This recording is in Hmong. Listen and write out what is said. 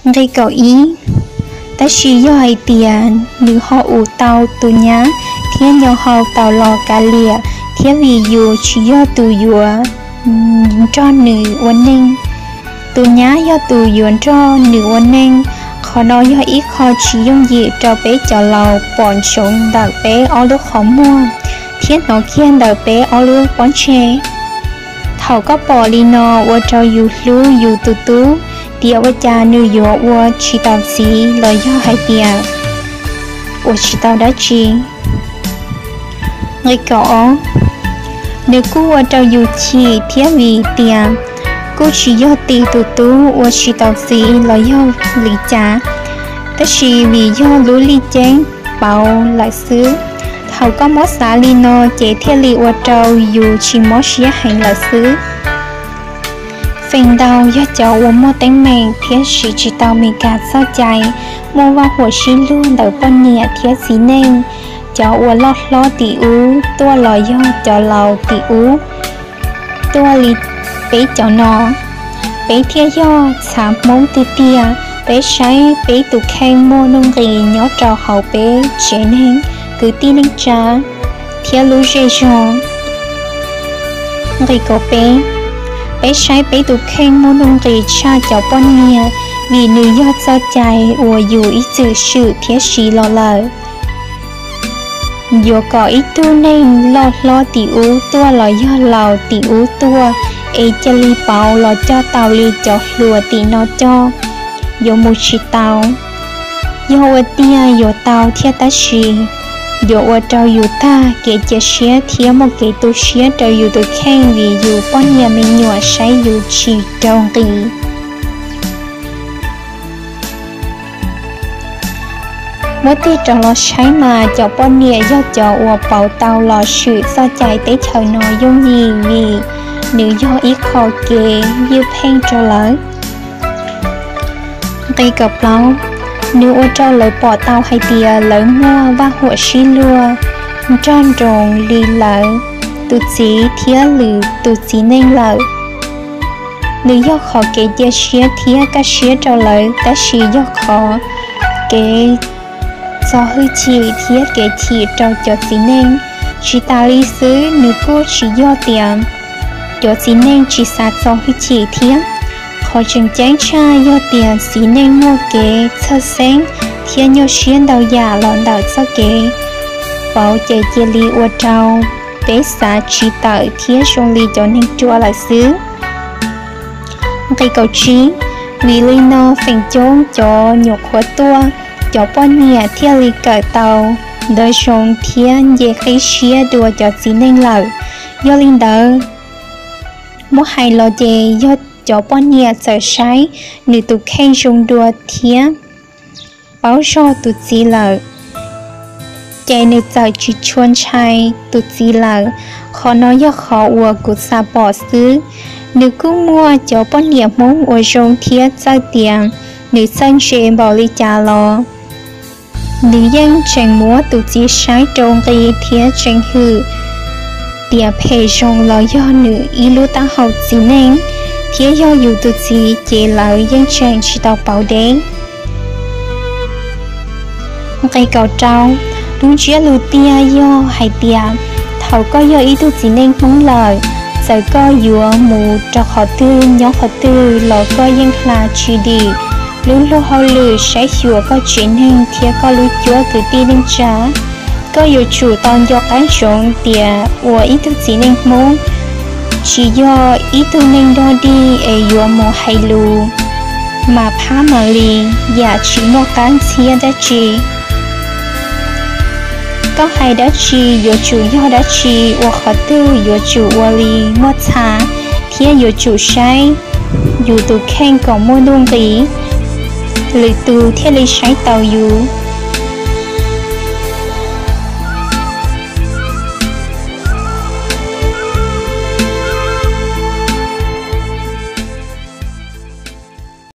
Nqe kaum ib. Tab sis yog hais tias nws ho ua tau tus nyab thiab nyo hau tau los kav liam, thiab vim yus tsis yog tus yuav nrog nws ua neej, tus nyab yog tus yuav nrog nws ua neej. Qhov no yog ib qho tsis yooj yim rau peb cov laus pom ntsoov ntawm peb ob lub qhov muag thiab hnov kiag ntawm peb ob lub pob ntseg. Thaum koj pom li no ua rau yus hlub yus tus tub tias ua cas nws yuav ua tsis tau txiv los yog hais tias ua tsis tau dab tsi. Nqe kaum ob. Nws kuj ua rau yus chim thiab vim tias kuj tsis yog tim tus tub ua tsis tau txiv los yog li cas, tab sis vim yog lub lig ceeb pauv lawm xwb. Thaum koj muab xav li no ces thiaj li ua rau yus tsis mob siab heev lawm xwb. Feem ntau yog cov uas muaj teeb meem thiab siv tsis tau Meskas txoj cai, muaj vaj huam sib luag ntawm poj niam thiab txiv neej, cov uas loj hlob tim ub tuaj los yog cov laus tim ub tuaj li peb cov no. Peb thiaj yog txhav Hmoob tiag tiag, peb saib peb tus kheej muaj nuj nqis nyob rau hauv peb tsev neeg, kwv tij neej tsa thiab lub zej zog. Nqe kaum peb. Peb saib peb tus kheej muaj nuj nqis tshaj cov poj niam, vim nws yog txoj cai uas yus ib txwm swm thiab siv los lawm. Yuav kom ib tug neeg loj hlob tim ub tuaj los yog laus tim ub tuaj es cia li pauv los coj tau li cov hluas tim no coj, yuav mus tsis tau. Yog ua tiag yuav tau thiab tab sis yuav ua rau yus tag kev cia siab thiab muaj kev tu siab rau yus tus kheej vim yus poj niam me nyuam saib yus tsis raug nqi. Muab tig rov los saib mas cov poj niam yog cov uas pauv tau los swm txoj cai teb chaws no yooj yim vim nws yog ib qho kev ywj pheej rau lawv. Nqe kaum plaub. Nws ua rau lawv pom tau hais tias lawv muaj vaj huam sib luag nrog nroos li lawv tus txiv thiab lwm tus txiv neej lawm. Nws yog qhov kev cia siab thiab kaj siab rau lawv tab sis yog qhov kev txo hwj chim thiab kev chim rau cov txiv neej. Tsis tas li xwb nws kuj tsis yog tias cov txiv neej tsis xav txo hwj chim thiab. Qhov tseem ceeb tshaj yog tias txiv neej muaj kev txhawj xeeb thiab nyuaj siab ntau yam los ntawm txoj kev pauv ces cia li ua rau peb xav tsis tawm thiab zoo li cov neeg ruam lawm xwb. Nqe kaum tsib. Vim li no feem coob cov nyuam qhuav tuaj, cov poj niam thiaj li kawm tau ntawv zoo thiab nce qib siab dua cov txiv neej lawm. Yog li ntawd, muab hais los ces yog cov poj niam txawm saib nws tus kheej zoo dua thiab paub zog tus txiv lawm, ces nws txawm tsis tshua ntshai tus txiv lawm. Qhov no yog qhov uas kuv xav pom xwb. Nws kuj muaj cov poj niam Hmoob uas zoo thiab txawj tias nws txawj ntse npaum li cas los nws yeej tseem muab tus txiv saib rau nqi thiab tseem hwm tias phem zoo los yog nws ib lub taub hau txiv neej, thiab yog yus tus txiv ces lawv yeej tseem tsis tau pauv deb. Nqe kaum rau. Lub ntsiab lus tiag yog hais tias thaum koj yog ib tug txiv neej Hmoob lawm, txawm koj yuav mus rau qhov twg nyob qhov twg los koj yeej hla tsis dim lub luag hauj lwm saib xyuas koj tsev neeg thiab koj lub cuab kwv tij neej tsa. Koj yuav tsum tau nco qab ntsoov tias ua ib tug txiv neej Hmoob tsis yog ib tug neeg dog dig es yuav mus hais lus mas phab mam li yam tsis muaj qab ntxhiab dab tsi. Koj hais dab tsi yuav tsum yog dab tsi, ua qhov twg yuav tsum ua li muaj txha, thiab yuav tsum saib yus tus kheej kom muaj nuj nqis, lwm tus thiaj li saib taus yus.